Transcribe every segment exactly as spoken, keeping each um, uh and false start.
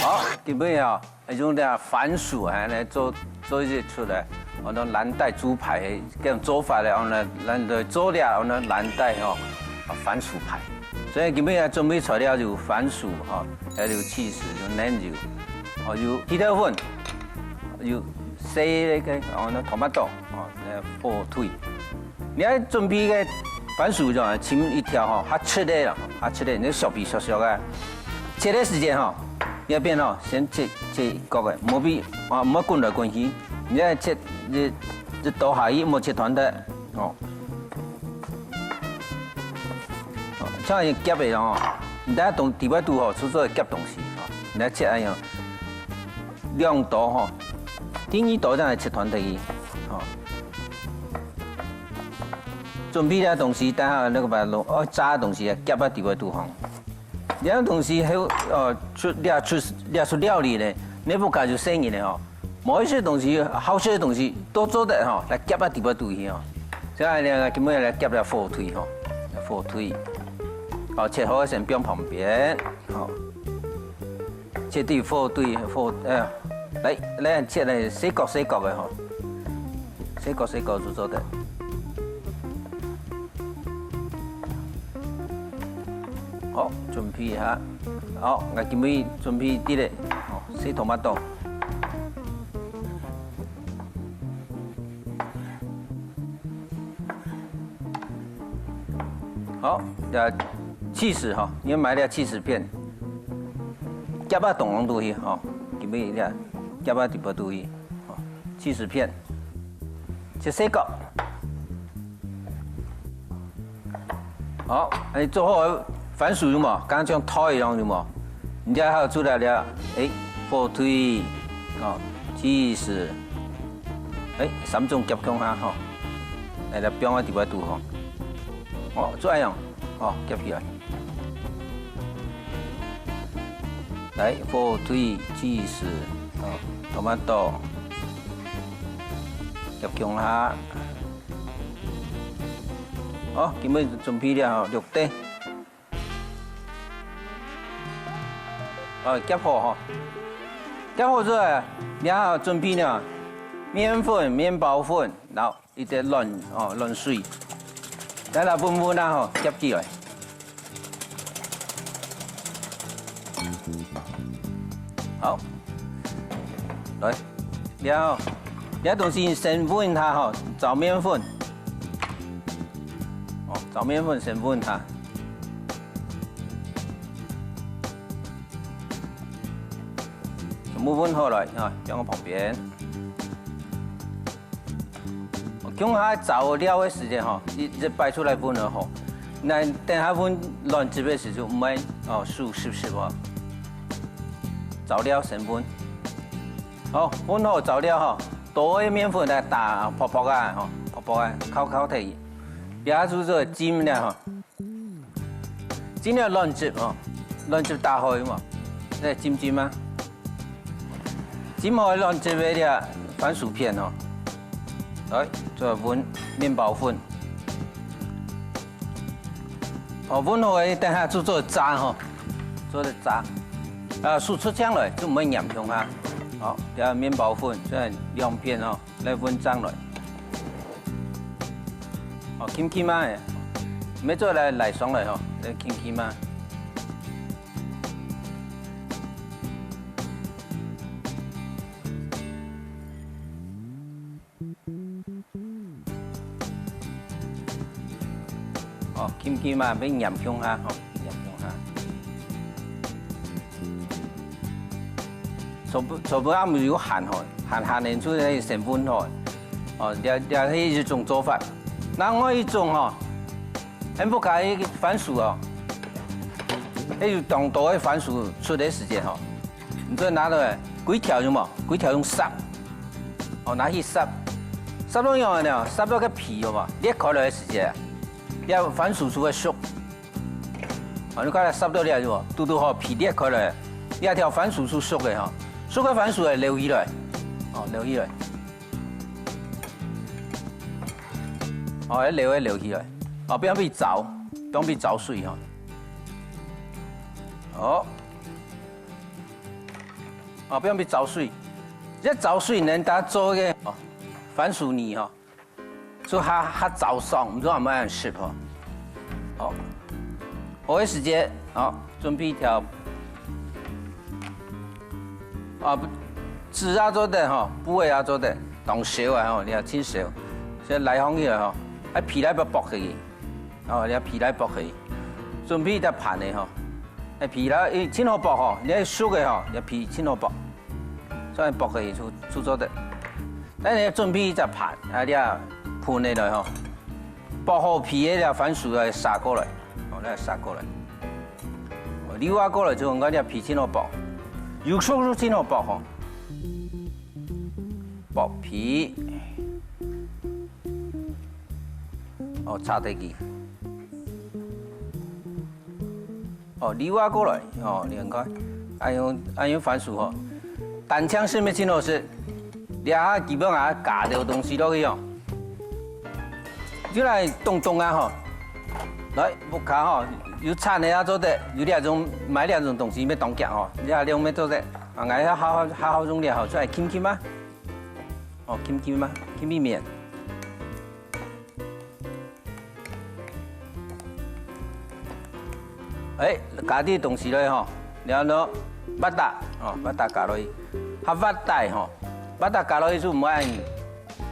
好，今晡日啊，用這番薯啊來做做一隻出來，安到藍帶豬排，這種做法咧，安到藍帶做了，安到藍帶吼，啊番薯排。所以今晡日準備材料有番薯吼，還有起司，有奶油，哦有胡椒粉，有細个哦那tomato，哦那火腿。 你愛準備个番薯就切一條吼，較切个啦，較切个，你削皮削削个。切个時間吼，你愛變吼，先切切一角个，莫比啊莫滾來滾去，你愛切一一刀下去，莫切斷忒哦。哦，像夾个吼，你等下東底背肚吼，出做夾東西吼，你愛切恁樣，兩刀吼，第二刀正來切斷忒去吼。 準備這東西，等下那個把攏哦炸个東西啊，夾到底背肚項。這樣東西還有呃出這出這出料理呢，你不敢就生意呢吼。某一些東西好吃个東西都做得吼，來夾到底背肚去吼。所以呢，今晡日來夾了火腿吼，火腿，好切好先放旁邊，好。 切對火堆火，呃，來來切來細角細角个吼，細角細角就做得。好，準備一下，好，𠊎今晡日準備滴个，好，細tomato。 好，這起司吼，你買這起司片，夾啊當中肚去吼，今晡日這夾啊底背肚去，吼，起司片，切細角。好，恁做好个番薯有無？剛剛像拖一樣有無？你這還有出來了，誒，火腿，哦，起司，誒，三種夾共下吼，來來放在底背肚吼。 哦，做恁樣，哦，夾起來。來，火腿、起司，哦，tomato，夾共下。好，今晡日準備了吼，六塊。哦，夾好吼，夾好之後，你還要準備呢，麵粉、麵包粉，然後 一滴卵，哦，卵水，等下溫溫啊吼，夾起來。好，來，了，這東西先溫下吼，找麵粉。哦，找麵粉先溫下。全部溫好來啊，放到旁邊。 共下找料个時間吼，一一擺出來溫就好。該等下溫卵汁个時就毋會哦，手濕濕哦。找料先溫。好，溫好找料吼，倒个麵粉來打泡泡啊，吼，泡泡啊，敲敲忒。這下就做浸了吼。 浸了卵汁哦，卵汁打開嘛，來浸浸啊。浸好卵汁个這番薯片哦，來做溫麵包粉。哦，溫好个，等下就做炸吼，做个炸。啊，手出淨來，就毋會黏共下。好，這麵包粉，這兩片哦，來溫上來。 哦，輕輕啊，毋好做來來上來吼，來輕輕啊。哦，輕輕啊，毋好黏共下吼，黏共下。 全部全部啊毋係有鹹吼，鹹鹹个就係成分吼。哦，這這係一種做法。另外一種吼，恁不該番薯哦，係有當多个番薯出个時節吼，你就拿落來，規條有無？規條用煠，哦，拿去煠，煠到樣呢，煠到个皮有無？裂開來个時節，這番薯就會熟。 哦，你看它煠到這就，堵堵好皮裂開來，這條番薯係熟个吼，熟个番薯會撈起來，哦，撈起來，哦，要撈要撈起來，哦，不要被燥，不要被燥水吼。好，哦，毋好去燥水。這燥水呢，大家做个哦，番薯泥吼，就較較燥爽，毋知有無恁適合。哦，好个時節，哦，準備一條，啊，紙也做得吼，布个也做得，當燒啊吼，你看真燒，先拉放起來吼，啊皮來薄薄个。 哦，你皮來薄去，準備一隻盤仔吼，哎，皮來，伊真好薄吼，你愛熟个吼，你皮真好薄，所以薄去就就做得。等你準備一隻盤，啊，你啊盤仔來吼，薄好皮个這番薯來撒過來，哦，來撒過來，哦，溜啊過來就講你皮真好薄，有熟就真好薄吼，薄皮。 哦，插落去。哦，溜啊過來，哦，你看，恁樣恁樣番薯吼，單淨食乜真好食，這下基本上加兜東西落去哦。就來動動啊吼，來，屋下吼，有產个也做得，有這種買這種東西乜當遽吼，這種乜做得，啊，𠊎好好好好用這吼，出來輕輕啊，哦，輕輕啊，輕輕面。 哎，加兜東西落去吼，然後呢，bata，哦，bata加落去，較bata吼，bata加落去就毋會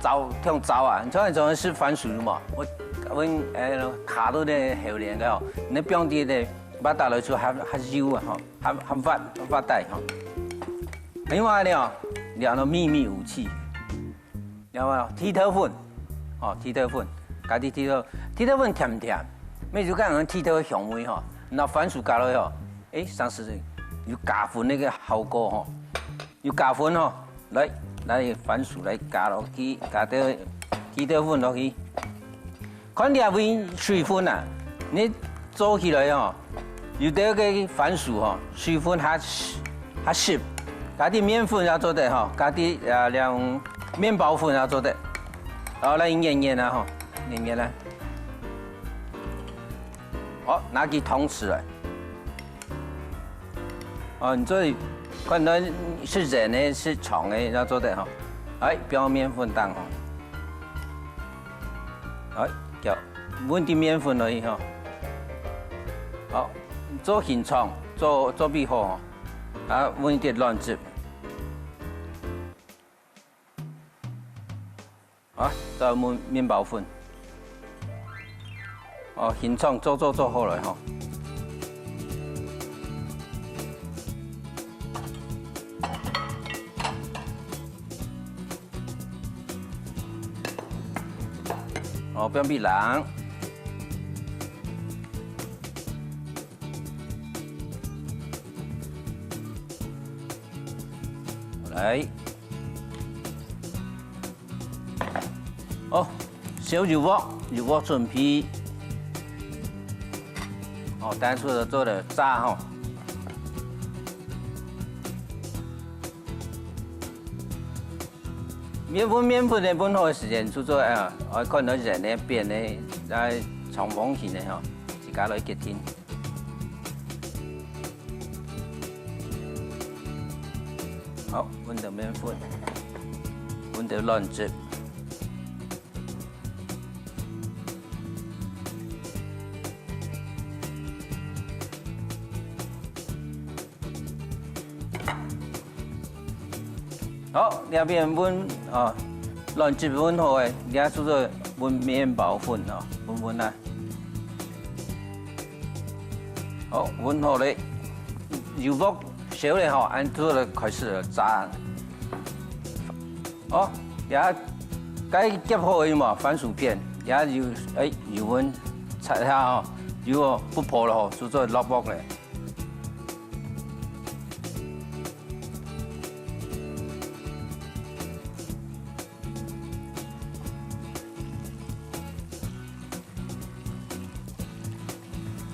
燥，忒燥啊。你像你像食番薯嘛，𠊎𠊎哎，卡到你喉嗹个哦，你放兜个bata落去較較幼啊吼，較較bata bata吼。另外呢，然後秘密武器。 有無？地豆粉，哦，地豆粉，加兜地豆，地豆粉甜甜，乜就講有地豆个香味吼，拿番薯加落去吼，誒，像係有加分个效果吼，有加分吼。來，拿番薯來加落去，加兜地豆粉落去。 看這位水分啊，你做起來吼，有兜个番薯吼，水分較較濕，加兜麵粉也做得吼，加兜啊，這麵包粉也做得，然後來研研啊吼，研研啊。好，拿支湯匙來。 哦，你做看到係圓个，係長个，也做得吼。哎，放麵粉當吼。哎，叫搵兜麵粉落去吼。好，做形狀，做做比好吼。啊，搵兜卵汁。 啊，再搵麵包粉。哦，形狀做做做好來吼。哦，放冰冷。來。 哦，燒油鑊，油鑊準備。哦，等下就做个炸吼。麵粉，麵粉个搵好个時間，就做啊，愛看到圓个、扁个，啊長方形个吼，自家來決定。 好，搵兜麵粉，搵兜卵汁。好，這片搵，哦，卵汁搵好个，這下就做搵麵包粉哦，搵搵啊。 好，搵好咧，油鑊燒咧吼，恁就來開始炸。哦，這該夾好个嘛，番薯片，這油，哎，油溫擦下吼，油哦，不破了吼，就做落鑊咧。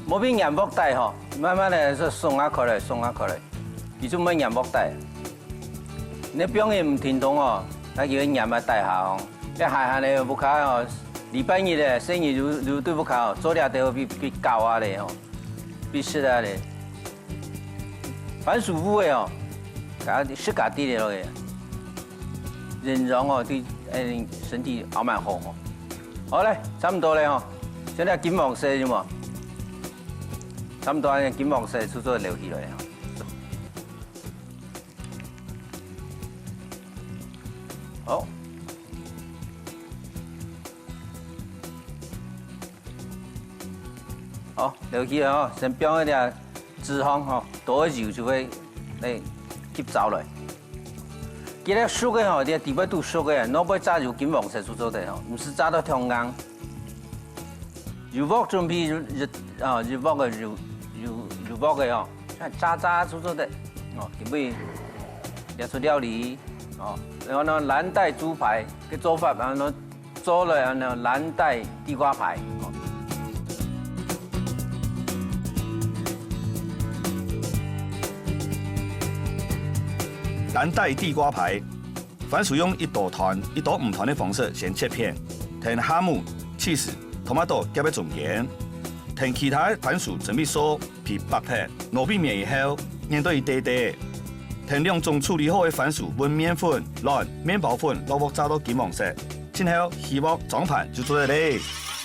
莫分黏鑊底吼，慢慢仔就鬆啊開來，鬆啊開來，佢就毋會黏鑊底。你放佢毋停動哦，該佢會黏啊底下哦。你下下呢，屋下哦，禮拜日咧，生意就就對屋下哦，做了就會比比較啊咧吼，比食啊咧。番薯烏个哦，加自家滴落去，營養哦，對，嗯，身體也蠻好吼。好嘞，差毋多嘞吼，像這金黃色有無？差毋多恁樣金黃色就做得撈起來吼。好。 好，撈起來吼，先放一點脂肪吼，多油就會，欸，吸收來。佢這熟个吼，這底背都熟个，外背炸有金黃色就做得吼，毋使炸到忒硬。油鑊準備，油，油，啊，油鑊个油，油，油鑊个吼，炸炸就做得，哦，準備這出料理，哦，然後呢，藍帶豬排个做法，然後呢， 做了呢藍帶地瓜排。哦。藍帶地瓜排，番薯用一刀斷一刀毋斷个方式先切片，添哈姆、cheese、tomato夾在中間，添其他番薯準備熟，皮剝忒，拿去搣以後，研到一垤垤，添兩種處理好个番薯搵麵粉、卵、麵包粉落鑊炸到金黃色， 盡後起鑊裝盤就做得咧。